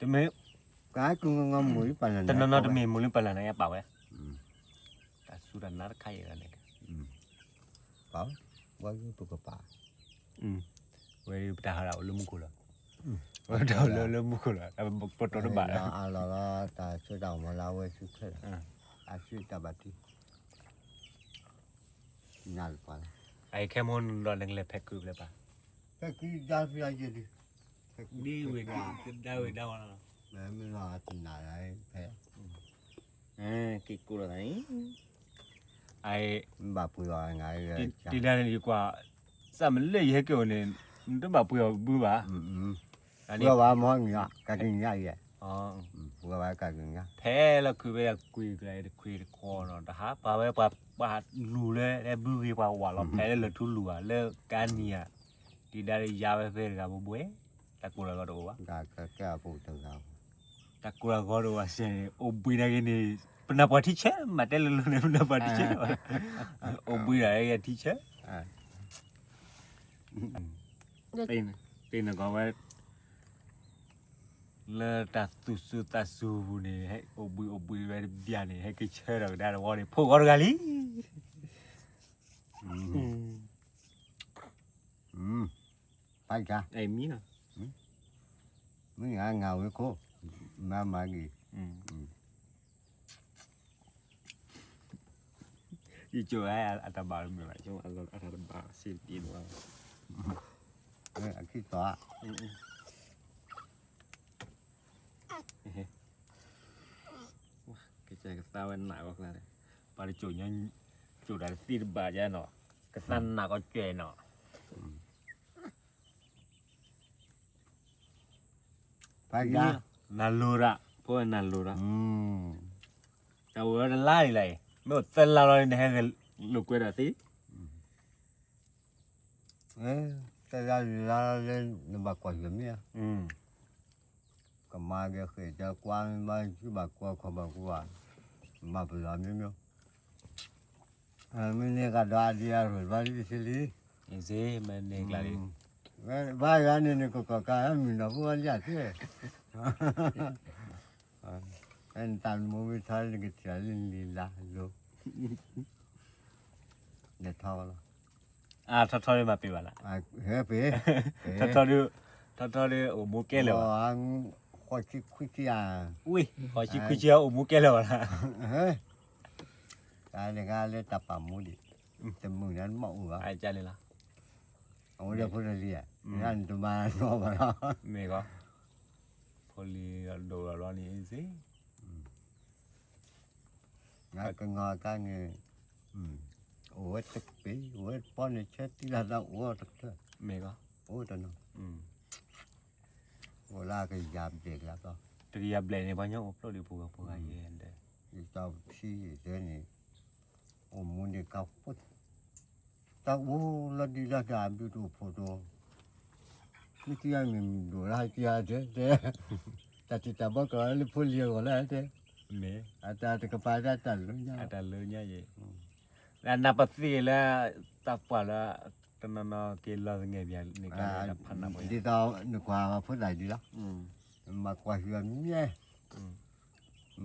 တမ့ၢ် ကမိၢ်ပာ်လၢ တနီၤနီၤတမ့ၢ်မိၢ်လၢပာ်လၢနၤယပာ်ဝဲ တၢ်စူၢ်တၢ်နာ်တခါအံၤန့ၣ် ပာ်ဝဲ ဝဲပကပာ် ဝဲပတၢ်ဟးဒၣ်အိၣ်လၢမူခိၣ်လီၤ ဝဲတၢ်လၢလၢမူခိၣ်လီၤ ပတီၢ်တဘၣ်လီၤ အလီၤလီၤ တၢ်ဆၢတၢ်မၤလၢအဝဲဆူခဲလၢာ် အဆူတၢ်ဘၣ်တံ နၢ်လီၤပှၤလီၤ အအံၤခဲမိၢ်နဒီးနကလဲၤဖဲကုၢ်ဖျဲၣ်ပၢ် ဖဲကုၢ်ဒါဖျၢၣ်ယဲၢ်ဒု ဖဲကုၢ် ဒ်ဝ့ၢ်ဒၣ်ဝ့ၢ်ဒါဝဲလီၤ မ့ၢ်လီၤတနၢ်လၢဖဲ က့ၤကိးလီၤသးန့ၣ် အအံၤ ဘၣ်ပှ့ၤအီၤ တံဒၣ်န့ၣ်ယကွၢ် စၢ်မ့ၢ်လၢယဟဲက့ၤအိၣ်န့ၣ် နတဘၣ်ပှ့ၤအီၤဘုဘၣ် ပှ့ၤအီၤဘၣ်မ့ၢ် ကကညးယဲၢ် ပှ့ၤအီၤဘၣ်ကကညး ဖဲလၢခုးဝဲဒၣ်ကွံာ်ကျါတခွံတခွီနီၤ တဟးပှၤဝဲပှၤလူၤလၢ ဟဲဘုဂ့ၤပှၤဝးလီၤ ဖဲလၢလၢာ်ထူလူၤဘၣ် လၢကါနံၤဧါ တံဒၣ်ယါဝဲဖဲတဂၤဘိဘိ တၢ်ကိၢ်တၢ်ဂီၤတအိၣ်ဘၣ် တၢ်ကိၢ်တၢ်ဂီၤတအိၣ်ဘၣ်စဲးန့ၣ် အိၣ်ဘှံးနာ်က့န့ၣ် ပနၢ်ပှၤထံဆၢ မၤတဲလၢလၢန့ၣ် ပနၢ်ပှၤထံဆၢ အိၣ်ဘှံးနာ်က့ထံဆၢ တနကီဝဲ လၢတၢ်သူၣ်စူၤသးစူၤပူၤန့ၣ် ဟဲအိၣ်ဘှံးအိၣ်ဘှံးဝဲတဘျီန့ၣ် ဟဲက့ၤဆၢထီၣ်ကဒါတဝီန့ၣ် ဖိၣ်ဂီၤတဂၤလံ ဖးကါ မ့ၢ်ငါငါဝဲခိၣ် မၤမၤဂ့ၤ မ့ၢ် မ့ၢ် မ့ၢ် မ့ၢ် မ့ၢ် မ့ၢ် မ့ၢ် မ့ၢ် မ့ၢ် မ့ၢ် ယကၠိအတၢ်ဘၣ်မ့ၢ်ဘၣ် ကၠိအတၢ်ဘၣ်စ့တ့ၢ်န့ၣ်ဘၣ်, အခံတီၤ, ကစၢ်ကသါဝဲနးဂီၢ်ကျါန့ၣ်, ပှၤတကၠိၣ်ညီ, ကၠိၣ်တၢ်တသ့တဘၣ်ယါနီၤ, ကသါနးကီၢ်ကၠဲနီၤ. နလိၤရၣ်, ဖိနလိၤရၣ်, တၢ်အိၣ်ဝဲတလါအံၤလၢအံၤ, မ့ၢ်အိၣ်သၢလါလီၤန့ၣ် နဟဲဂဲၤလိာ်ကွဲဒၣ်သ့, သၢလါလွံၢ်လါလီၤလၢ နဘၣ်ကွၢ်ယွၤမ့ၢ်ဧါ, ကမၤက့ၤဃဲၢ်တၢ်ကွၢ်မ့ၢ်ဘၣ် ဘၣ်ကွၢ်ခီဘၣ်ကွၢ်, ဘၣ်ပလီၢ်မ့ၢ်မ့ၢ် မ့ၢ်န့ၣ်ကဒီးအဒံးအရ့ၣ်ဘၣ်လံတဆံလံ, မ့ၢ်န့ၣ်ကျါလံ, ဘၣ်ယွၤန့ၣ် နကကီၢ်ကးမုၢ်နီၢ်ဖိလၢအသ့, နတၢ်မိၢ်မ့ၢ်ထီၣ်နကထံၣ်လံလံလါလိၤ, လဲၤထီၣ်လီၤ, အထီၣ်ထီၣ်ဒ်မၤပ့ၤဘၣ်လၢ, ဟဲပ့ၤ, ထီၣ်ထီၣ်ဒ်, ထီၣ်ထီၣ်ဒ်အိၣ်မူကဲလၢာ်ဘၣ်, ဃိးဆံခွံဆံဧါ, ဝံၤ, ဃိးဆံခွံဆံအိၣ်မူကဲလၢာ်ဘၣ်လၢ တၢ်တဂၤလၢတၢ်ပာ်မူဒံး, တမုာ်န့ၣ်မ့ၢ်အိၣ်ဘၣ်, န့ၣ်လီၤ, အဝဲဒၣ်ဖိတလံၤဧါ, နတမၤနီၢ်ဘၣ်လီၤ, မ့ၢ်ဂီၤ, ဖိလံၤဒိၣ်လီၤလီၤန့ၣ်အံၤစ့, ကငီၤကါန့ၣ်, အိၣ်ဝဲတပ့ၤ, အိၣ်ဝဲတပီၢ်န့ၣ် ဆၢတံၢ်လၢ်သးအိၣ်တဖျၢၣ်, မ့ၢ်ဂီၤ, အိၣ်တနီၤ, အိၣ်လၢကယၤဘျဲၣ်လၢ်သီ, တကယၤဘျဲၣ်န့ၣ် ပှၤညီအိၣ်ဖျိၣ်ဒံးပူၤဂၤပူၤဂၤယဲၢ်ဒီး, ယတၢ်ဖံယတဲန့ၣ်, အိၣ်မူန့ၣ်ကါဖိ, တၢ်အိၣ်လီၤဒံးလီၤတၢ်ဘျုးတအိၣ်ဖှိၣ်တအိၣ်, မ့ၢ်တယါမ့ၢ်မုၢ်ဒိၣ်လၢဟဲက့ၤဟးတဲ, တၢ်ထံၣ်တၢ်ဘီကလီၤလၢဖိလံၤအဂီၢ်လၢတဲ, မ့ၢ်, အတၢ်တကပၤဒၣ်တၢ်လၢညါ, အတၢ်လၢညါယဲၢ်, လၢနၢ်ပသ့ၣ်လၢ, တၢ်ပှၢ်လၢ, တနီၤနီၤက့ၤလီၤသငဲၣ်ဘၣ်န့ၣ်ကျါလၢတၢ်ဖးနးပှဲၤ, ဒ်သိးနကွၢ်ဖိသၣ်ဒ်လီၤ, မၤကွၢ်ဃုာ်အီၤမ့ၢ်,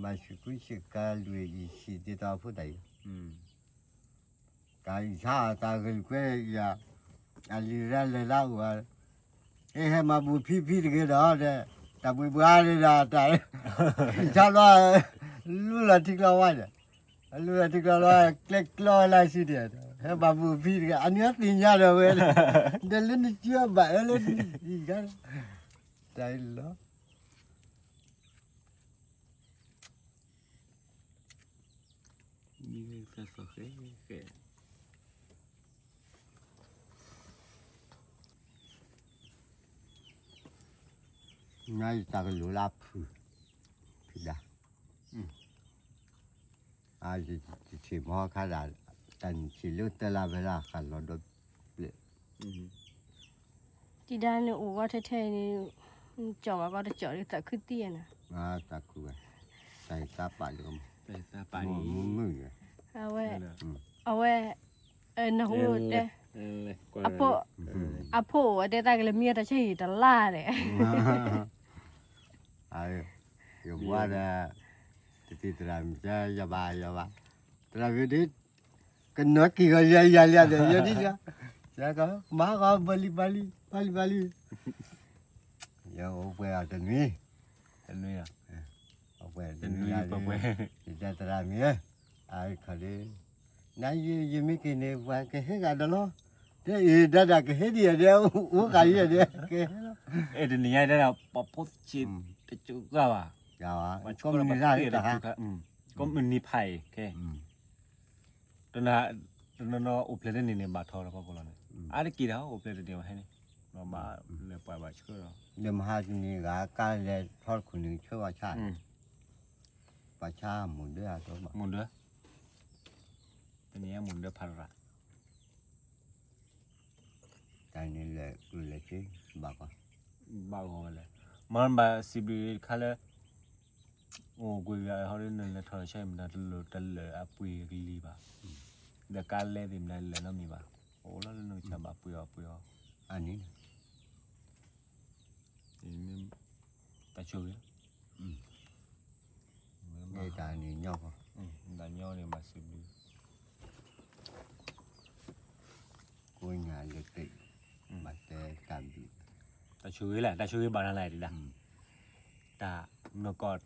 မၤဆူၣ်ကူဆူၣ်ကါလွံၢ်ယံၤဆံးဒ်သိးဖိသၣ်အံၤ, တၢ်အံၤဆါအီၤတၢ်ဂ့ၢ်ကွဲယၤ, အလံၤရၢလၢာ်လၢအအိၣ်, ဟဲဟဲမၤဘူၣ်ဖံဖံတဂ့ၤဒီး, တၢ်ဘှံးဘှါဒၣ်တၢ်, ဆါလီၤ, လူလီၤထံကျီဝါဒီး, လူလီၤထံကျီလီၤ, ကျဲကျီလၢစုဒီး, ဟဲမၤဘူၣ်ဖံတဂ့ၤ အနံၤအသ့ၣ်ညါဒီးဝဲ, ဒီးလၢနစုအဘၣ်အၢလၢ, တၢ်လီၤ မံသးသီဃဲဃဲ, နတၢ်ကလိၤလၢအဖုၣ်, ဖုၣ်ဒၣ်, အတထံၣ်မီခါဒၣ်, တၢ်နထံၣ်လၢတလါဝဲဒၣ်ဃးလီၤဒီးပျဲၢ် တံၤဒါန့ၣ်အိၣ်ဂီၢ်ထဲထဲအံၤန့ၣ်, ကၠီၣ်ဘၣ်ကီတကၠီၣ်ဒီးသးခုသံဧါနၤ, သးခုဝဲ, တၢ်ဟ့ၣ်သးပာ်လၢ, မုၢ်မုၢ်, အဝဲ, အဝဲ, နဟူတဲ, အဖိ, အဖိအိၣ်ဝဲတဲသးကလဲၤမံအတၢ်ဆၢဟ့ၣ်တလါဒီး ယဘှါဒီး, တသံၣ်သရၣ်မုၣ်တဲ ယဘၣ်ယဘၣ်, သရၣ်မုၣ်ဒ်, ကနီၤက့ၤဂီၤယၤယၤလၢဒီး ယဲဒ်လီၤ, ယကမၤဂီၤဘၣ်လံဘၣ်လံ, ဘၣ်လံဘၣ်လံ, ယအိၣ်ပှဲၤအီၤတနွံ, တနွံ, အိၣ်ပှဲၤတနွံ, ယတဲသရၣ်မုၣ်ဧၢ, အခီဒ် နယမ့ၢ်က့ၤန့ၣ် ပှၤကဟဲဂၤဒီးလီၤ, တဲအံၤဒၣ်ဒၣ်ကဟဲဒ်ယဲဒဲး, အိၣ်ဃာ်ယဲဒဲး, ကဟဲလီၤ, အဲၣ်တနံၤညါဒၣ် ပှၤဖိဆံးတကဂၤဘၣ်, ကိးမုၢ်နံၤဖးအံၤ, တနီၤနီၤအိၣ်ဖျဲၣ်တန့ၢ်န့ၣ် ဘၣ်ထီၣ်လီၤပှၤကိးလီၤန့ၣ်, အါတက့ၢ်ဒီးအိၣ်ဖျဲၣ်တန့ၢ်ဘၣ်ဟဲန့ၣ်, ဘၣ်လၢပှၤဘၣ်ဆှၢလီၤ, လၢမဟါတနံၤဂၤကါလဲၤထီၣ်တခိၣ်န့ၣ်ဆှၢဝဲဆၣ်, ပှၤဆၣ်မုၢ်ဒၢအသိးဘၣ်, မုၢ်ဒၢ, တနံၤညါမုၢ်ဒၢဖးရၣ် တၢ်န့ၣ်လဲၤကျိၣ်လဲၤစ့, ဘၣ်ကီ, ဘၣ်ဂီၤဝဲလဲၣ်, မ့ၢ်ဘၣ်စံးဘျုးတခါလၢ, အိၣ်ကွံာ်ဂၤဟီဒ်နလဲၤထီၣ်ဆၢအံၤမတၤတလၢာ်အပှ့ၤကလံၤဘၣ်, ဒီးကါလဲသ့ၣ်မတၤလဲၤနီတမံၤဘၣ်, အိၣ်လီၤလၢနကစၢ်ဘၣ်ပှ့ၤအီၤပှ့ၤအီၤ, အန့ၣ် တၢ်ဆိၣ်ဂ့ၤ, တၢ်န့ၣ်ညီ, တၢ်ညီန့ၣ်ဘၣ်စံးဘျုး, ကိးညါလၢက့, ဘၣ်တဲတၢ်ဘျုး, တၢ်ဆိၣ်ဂ့ၤလၢ တၢ်ဆိၣ်ဂ့ၤဘၣ်နၤလၢဒ်လဲၣ်, တၢ်နကီၢ်,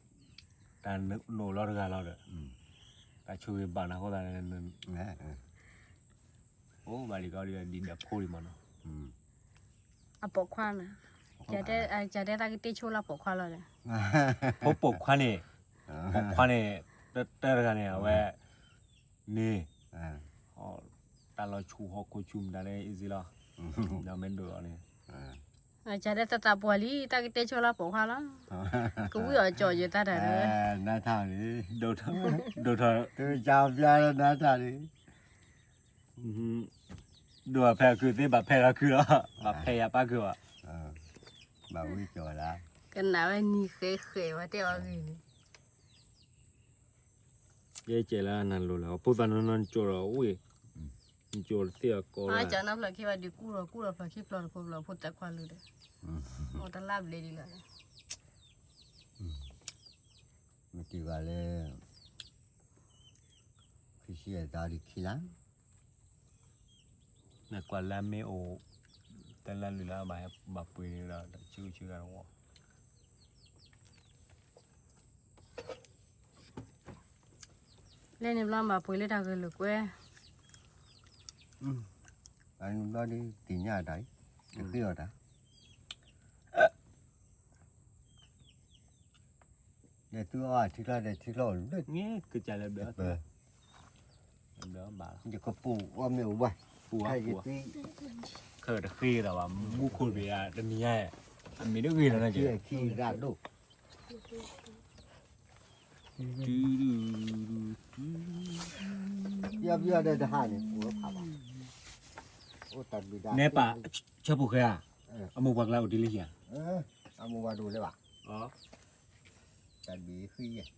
တၢ်နအိၣ်လီၤတဂၤလီၤဒီး, တၢ်ဆိၣ်ဂ့ၤဘၣ်နၤအဃိသတးန့ၣ်, အိၣ်ဘၣ်လံကီဒ်ဒီးဖိလံမးနီၤ, အပိာ်ခွါနၤ, ကတဲတၢ်ကတဲဆိလၢပိာ်ခွါလီၤဒီး, ဖိပိာ်ခွါန့ၣ်, ပိာ်ခွါန့ၣ်, တၢတဂၤန့ၣ် အဝဲ, န့ၣ်, တၢ်လီၤဆူၣ်ဟီၣ်ခိၣ်ဆူၣ်မတၤလၢအံၤလီၤ, ဒီးမ့ၢ်ဒိၣ်လီၤန့ၣ် ကတဲတၢ်သးပှၢ်လံ တၢ်ကတဲဆိလၢပိာ်ခွါလီၤ, ကဝံၣ်အီၤကၠီၣ်ယတၢ်တၢ်ဒီး, နါထၣ်န့ၣ်, ဒိၣ်ထီၣ်, တကပျါနါထၣ်န့ၣ်, ဒိၣ်ဖဲအခုသ့ဘၣ်ဖဲလီၤခုလီၤ, ဘၣ်ဖဲယၤပၢ်ခုဘၣ်, ဘၣ်ဝံၣ်ကၠီၣ်ဝဲဒၣ်, ကနၣ်ဝဲနံၤဃဲဃဲဝဲတဲအီၤဂ့ၤန့ၣ် ယဲကဲလၢနၤလိၤလၢ အဖိသၣ်နီၢ်နီၢ်နကၠိဒီးဝ့ၢ်, နကၠိတသ့အကီလၢ, ကၠီနီၢ်ဖျၢၣ်ခံဘၣ်ဒုးကူၣ်ဒီးကူၣ်ဒီးဖျၢၣ်ခံဖျၢၣ်တဖိဖျၢၣ်ဖိသၣ်ခွါလူၤဒီး, အိၣ်တလါဘျဲဒ်လီၤ, မ့ၢ်တံၢ်ဘၣ်လၢ, ခံဆံအသးဒုးခံလါ နကွၢ်လၢမ့ၢ်အိၣ်, တလၢလွံၢ်လါဘၣ်ပှ့ၤဒီး ဆူဆူဂၤတဝီ, လဲန့ၣ်ဘျီဘၣ်ပှ့ၤလၢတၢ်ဂဲၤလိာ်ကွဲ, အန့ၣ်ဘျီဒ်သ့ၣ်ညါတၢ်, တဃ့အီၤတၢ် လဲၤသုအီထံချီဒီးထံချီအိၣ်လၢ, ကစၢ်လၢဘျၢ, ယကပူၤအီၣ်မ့ၢ်အိၣ်ဘၣ်, ပူၤအီၣ်, ခဲတဃ့ဒီးဘၣ် မူခိၣ်တဘ့ၣ်ဧါ တနံၤညါ, အမံၤတဂ့ၤလီၤန့ၣ်, ခံဂၤဒိၣ်, ပယီၤပယီၤဒီးတဟါန့ၣ်, နဲပာ်, ဆၢဖိၣ်ဃဲဧါ, အမိၢ်ပှၢ်ကျါအိၣ်တ့ၢ်လၢဟံၣ်ဧါ, အမိၢ်ပှၢ်တအိၣ်လၢၤဘၣ်, တၢ်ဘံၣ်ဃံယဲ, မ့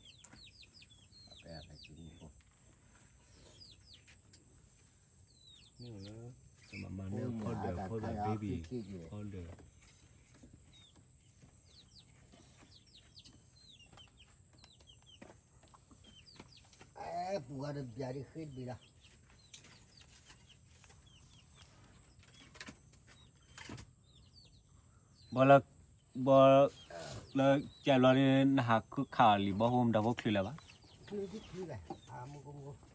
ၢ်လၢ, မၤမၤန့ၢ်ဖီဒၢၣ်ဖီဒၢၣ် baby, ဖီဒၢၣ် ပူၤဂၤတဘျီဒ်ဃ့တဘ့ၣ်လီၤ, ဘီလၢ, ဘီလၢ, ကဲဘျီဒ်နဟးခုခးအီၤလံ ဘီဖိမတၤဖိချုးလၢၤဘၣ်,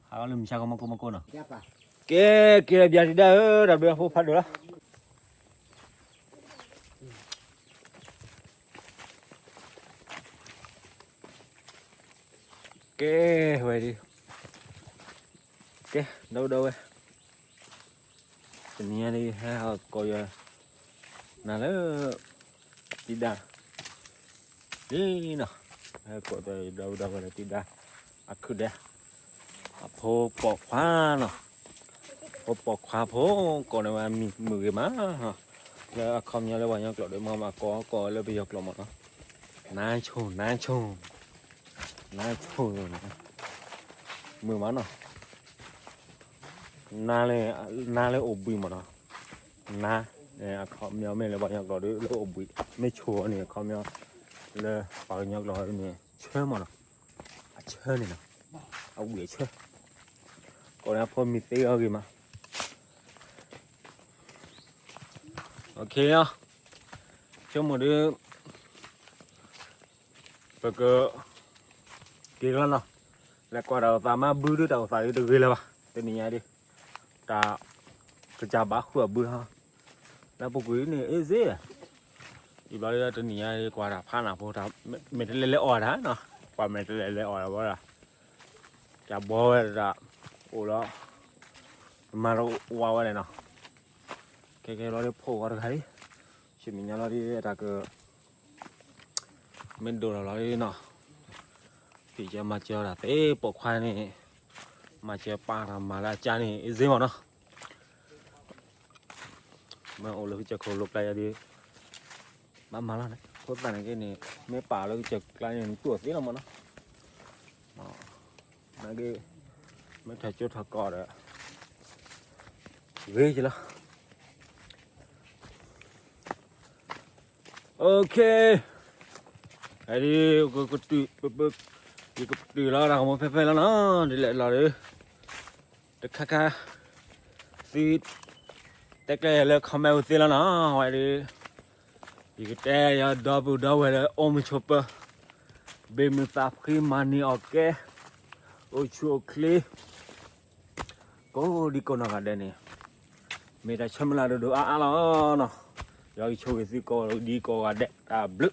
ဟးလၢမုၢ်ဆါကမီကိမကိနီၤ, ကဲ, ကဲဘျီဒ်ဒၣ်ဧၢ တၢ်ဘျုးအဖိဖးဒိၣ်လီၤ. ကဲ, ဝဲဒ်, ကဲ, ဒီဝဲဒီဝဲ, တနံၤညါဒ် ဟဲဟးကိးယၤ, နၤလၢ, တံဒၣ်, ဒ်နီၤ, ဟဲကိးဒီဝဲဒီဝဲလၢတံဒၣ်, အခုဒဲး, အဖိပိာ်ခွါနီၤ, ဖိပိာ်ခွါဖိ, ကိးန့ၢ်ဝဲမံၤမုာ်ဂ့ၤမး, လၢအခီပညီလၢပှၤကညီကျိာ်ဒီး မ့ၢ်မၤကိးကိးလၢပယီၤကျိာ်မးနီၤ, နါဆိၣ်, နါဆိၣ်, နါဆိၣ်, မုာ်မးနီၤ, နါလၢအိၣ်ဘှံးမးနီၤ, နါ, အခီပညီမ့ၢ်လၢပှၤကညီကျိာ်ဒီးလၢအိၣ်ဘှံး, မ့ၢ်ဆိၣ်န့ၣ် အခီပညီ, လၢပှၤကညီကျိာ်န့ၣ် ဆၢမးနီၤ, အဆၢန့ၣ်နီၤ, အဝံၣ်အဆၢ, ကိးန့ၢ်အဖိမံၤသ့အီၤဂ့ၤမး, ဆိကမိၣ်ဒီး, ပက, က့ၤလီၤနီၤ, လဲၤကွၢ်တၢ်အိၣ်သးမးဘုဒီး တၢ်အိၣ်သးဒ်တဂ့ၤလၢၤဘၣ်, တနံၤညါဒ်, တၢ်, ကစၢ်ဘၣ်ဃုာ်အဘုဟီ, လၢပူၤကွံာ်န့ၣ် အ့စ့, ယဘျီဒ်တနံၤညါဒ် ကွၢ်တၢ်ဖးနၢ်ဖိတၢ်, မ့ၢ်တလဲၤလဲၤအီၣ်တၢ်နီၤ, ကွၢ်မ့ၢ်တလဲၤလဲၤအီၣ်တၢ်ဘၣ်ဒီး, ကဘှီဝဲတၢ်, အိၣ်လီၤ, မၤတဝါဝဲန့ၣ်နီၤ, ခဲကဲလီၤဒ်ဖိဂီၤတဂၤဒ်, ဆူမဲာ်ညါလီၤဒ်တၢ်က မ့ၢ်ဒိၣ်ထီၣ်လီၤဒ်နီၤ, ဖံးကၢမၤစၢၤတၢ်သ့ပိာ်ခွါန့ၣ်, မၤစၢၤပာ်တၢ်မၤလၢအကါန့ၣ် အ့စ့မးနီၤ, မ့ၢ်အိၣ်လၢကစၢၢ်ခိၣ်လိၤကျါယၤဒ်, ဘၣ်မၤလီၤန့ၣ် ဖိသၣ်န့ၣ်က့န့ၣ် မ့ၢ်ပာ်လၢကစၢၢ်ကျါန့ၣ် နတူၢ်အီၤသ့လီၤမးနီၤ, နာ်က့, မ့ၢ်ထီၣ်ကၠိထီၣ်ကီးဒီး, ဂ့ၤကလီၤ, OK, အဒ်, ယကပတုာ်လီၤတၢ်ကမီၤဖဲဖဲလီၤနီၤ, ဒ်လဲၣ်လီၤဒီး, တခါခါ, သု, တဲကျဲလၢ comment ဝံၤသ့လီၤနီၤ, ဝဲဒ်, ယကတဲယၤဒီပုၢ်ဒီဝဲၢ်လၢအိၣ်မုာ်ဆိးပၢၤ, ဘၣ်မုာ်သးဖှံမၤနံၤအီၣ်ကဲ, အိၣ်ဆူၣ်အိၣ်ချ့ ကိးဒံကိးနီၢ်ဂၤဒဲးန့ၣ် မ့ၢ်တၢ်ဆၢမုၢ်လၢ်ဒိၣ်ဒိၣ်အါအါလီၤနီၤ. ယွၤကဆိၣ်ဂ့ၤသုကိးဒံကိးဂၤဒဲးတၢ်ဘျုး.